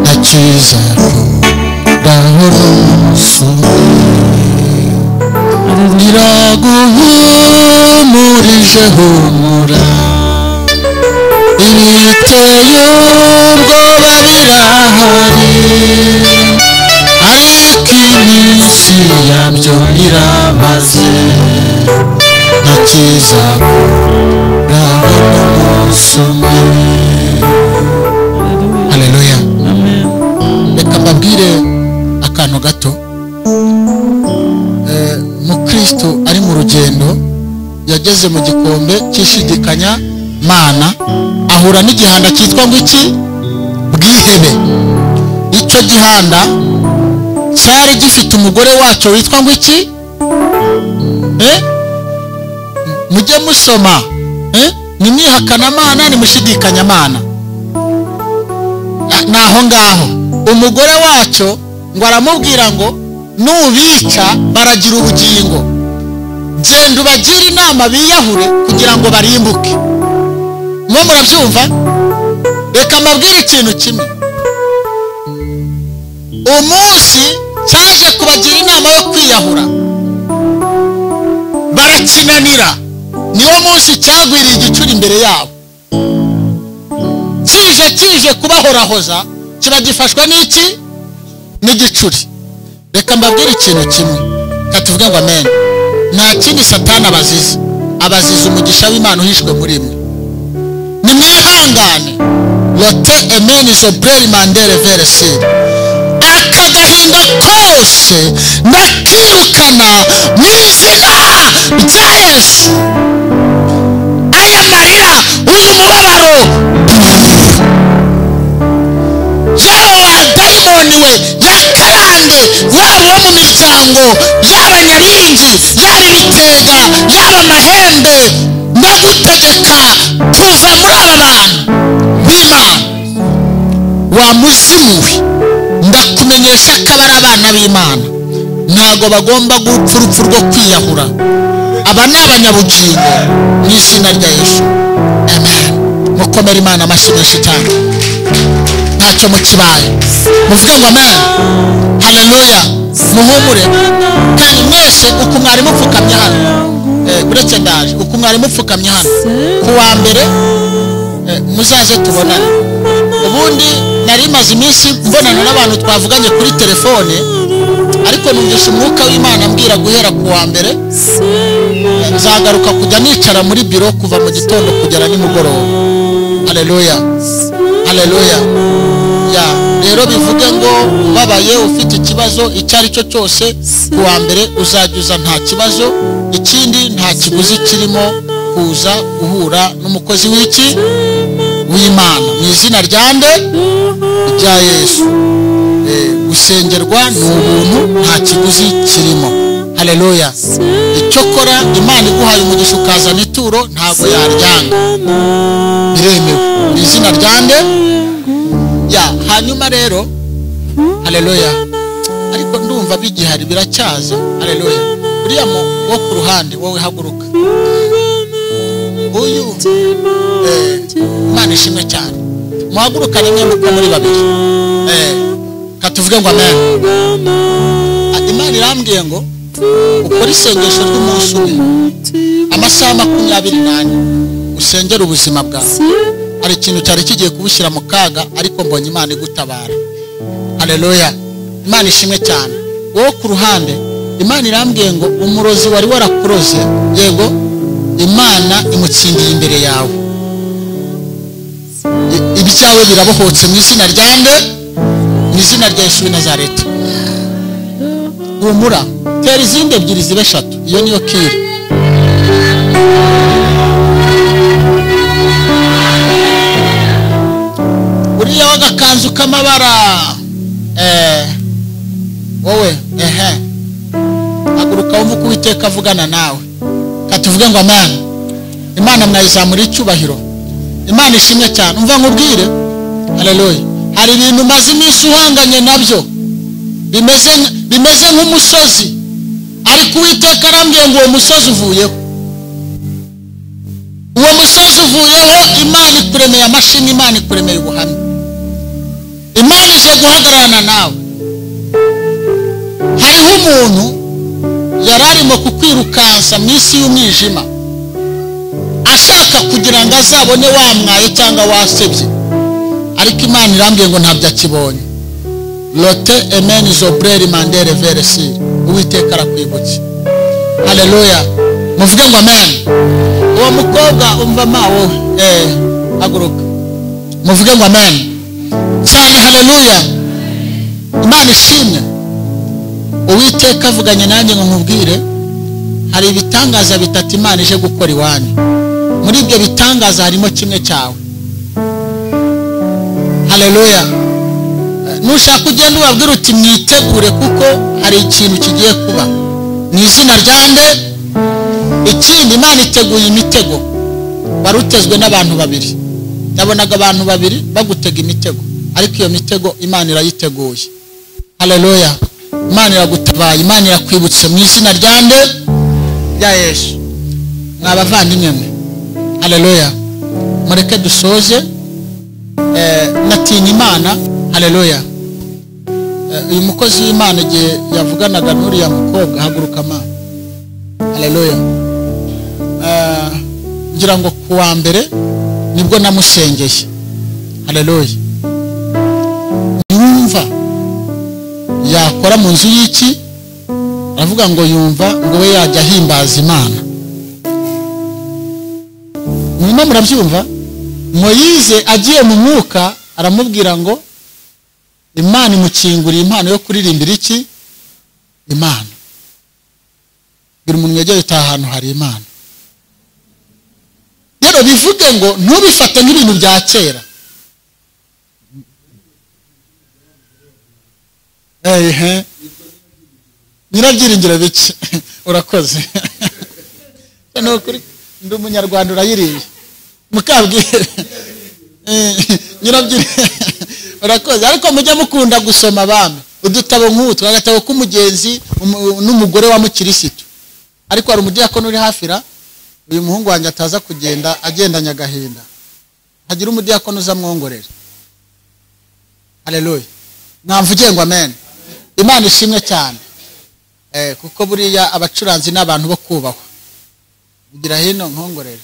[SPEAKER 1] nta cyiza urabona umunsi umwe. Iraguhumurije Wanje humura, ibiteye ubwoba birahari, ariko iminsi yabyo irabaze, nta kizakuraho n'umunsi umwe. Haleluya. Reka mbabwire akantu gato. Mukristo ari mu rugendo yageze mu gikombe cy'ishidikanya mana, ahura n'igihanda cyitwa ngo iki? Bwihebe. Icyo gihanda cyari gifite umugore wacyo witwa ngo iki? Mujye musoma, nimwihakana mana nimushidikanya mana. Naho ngaho umugore wacyo ngo aramubwira ngo nubica baragira ubugingo, genda ubagire inama biyahure kugira ngo barimbuke. Mwe murabyumva? Reka mbabwire ikintu kimwe. Umunsi cyaje kubagira inama yo kwiyahura barakinanira, niwo munsi cyagwiriye igicuri imbere yabo, kije kubahorahoza, kiba gifashwa n'iki? N'igicuri. Reka mbabwire ikintu kimwe, katuvuge ngo amen. Nta kindi Satani abaziza, abaziza umugisha w'Imana uhishwe muri mwe. Nimwihangane. Lote emeni zobreri mandere veresiri. Aka gahinda kose ndakirukana mu izina rya Yesu. Aya marira, uyu mubabaro, yaba wa dayimoni we, yakarande, waba uwo mu miryango, yaba nyaringi, yaba ibitega, yaba amahembe, ndagutegeka kuva muri aba bantu b'Imana. Wa muzimu we, ndakumenyesha ko abari abana b'Imana, ntago bagomba gupfa urupfu rwo kwiyahura. Aba ni abanyabugingo mu izina rya Yesu. Amen. Mukomere Imana amashyi menshi cyane. Ntacyo mukibaye. Muvuge ngo amen. Haleluya. Muhumure. Kandi mwese uko mwari mupfukamye hano, uretse ndaje, uko mwari mupfukamye hano ku wa mbere, muzaze tubonane. Ubundi nari maze iminsi mbonana n'abantu twavuganye kuri telefone, ariko numvise umwuka w'Imana ambwira guhera ku wa mbere nzagaruka kujya nicara muri biro kuva mu gitondo kugera nimugoroba. Haleluya. Haleluya. Ya, rero bivuge ngo ubabaye ufite ikibazo icyo ari cyo cyose, ku wa mbere uzajya uza nta kibazo. Ikindi nta kiguzi kirimo kuza guhura n'umukozi w'iki? W'Imana. Mu izina rya nde? Rya Yesu. Gusengerwa ni ubuntu, nta kiguzi kirimo. Haleluya. Icyokora Imana iguhaye umugisha ukazana ituro ntago yaryanga, biremewe mu izina rya nde? Ya, hanyuma rero haleluya. Ariko ndumva bigihari biracyaza. Haleluya. Uriya wo ku ruhande wowe haguruka. Uyu Imana ishimwe cyane. Muhaguruka rimwe muko muri babiri. Katuvuge ngo amen. Imana irambwiye ngo ukore isengesho ry'umunsi umwe, amasaha 24, usengere ubuzima bwawe. Hari ikintu cyari kigiye kubushyira mu kaga, ariko mbonye Imana igutabara. Haleluya. Imana ishimwe cyane. Wowe ku ruhande, Imana irambwiye ngo umurozi wari warakuroze, yego, Imana imutsindiye imbere yawe. Ibyawe birabohotse mu izina rya nde? Mu izina rya Yesu w'i Nazareti. Humura, tera izindi ebyiri zibe eshatu, iyo niyo kiri. Uriya w'agakanzu k'amabara, wowe, haguruka wumve uko Uwiteka avugana nawe. Katuvuge ngo amen. Imana mwayizamura icyubahiro. Imana ishimwe cyane. Umva nkubwire. Haleluya. Hari ibintu maze iminsi uhanganye nabyo bimeze nk'umusozi, ariko Uwiteka arambwiye ngo uwo musozi uvuyeho. Uwo musozi uvuyeho. Imana ikuremeye amashimwe, Imana ikuremeye ubuhamya, Imana ije guhagararana nawe. Hariho umuntu yari arimo kukwirukansa mu isi y'umwijima, Ashaka kugira ngo azabone wamwaye cyangwa wasebye, ariko Imana irambwiye ngo ntabyo akibonye. Lote emeni zobreri mandere veresi. Uwiteka arakwibutse. Haleluya. Muvuge ngo amen. Uwo mukobwa umva ma wowe, haguruka. Muvuge ngo amen cyane. Haleluya. Imana ishimwe. Uwiteka avuganye nanjye ngo nkubwire, hari ibitangaza bitatu Imana ije gukora iwanyu. Muri ibyo bitangaza harimo kimwe cyawe. Haleluya. Nushaka ugenda ubabwira uti mwitegure, kuko hari ikintu kigiye kuba mu izina rya nde. Ikindi, Imana iteguye imitego. Wari utezwe n'abantu babiri, nabonaga abantu babiri bagutega imitego, ariko iyo mitego Imana irayiteguye. Haleluya. Imana iragutabaye, Imana irakwibutse mu izina rya nde, rya Yesu. Mwa bavandimwe mwe, haleluya, mureke dusoze. Natinya Imana. Haleluya. Uyu mukozi w'Imana igihe yavuganaga n'uriya mukobwa, haguruka ma. Haleluya. Ngira ngo ku wa mbere nibwo namusengeye. Haleluya. Yumva yakora mu nzu y'iki, aravuga ngo yumva ngo we yajya ahimbaza Imana. Murimo murabyumva? Moyize agiye mu mwuka aramubwira ngo Imana imukinguriye impano yo kuririmbira iki? Imana. Bwira umuntu wegereye utaha ahantu hari Imana. Rero bivuge ngo ntubifate nk'ibintu bya kera. Nyirabyiringiro bike. Urakoze. Ndi umunyarwanda urayiriye. Mukabwire. Nyirabyiringiro. Urakoze. Ariko mujye mukunda gusoma abami udutabo nk'utwo, agatabo k'umugenzi n'umugore wa mukirisitu. Ariko hari umudiyakoni uri hafi ra, uyu muhungu wanjye ataza kugenda agendanye agahinda, hagira umudiyakoni uza mwongorera. Haleluya. Mwamvuge ngo amen. Imana ishimwe cyane. Kuko buriya abacuranzi n'abantu bo kubahwa. Ugira hino nkongorere.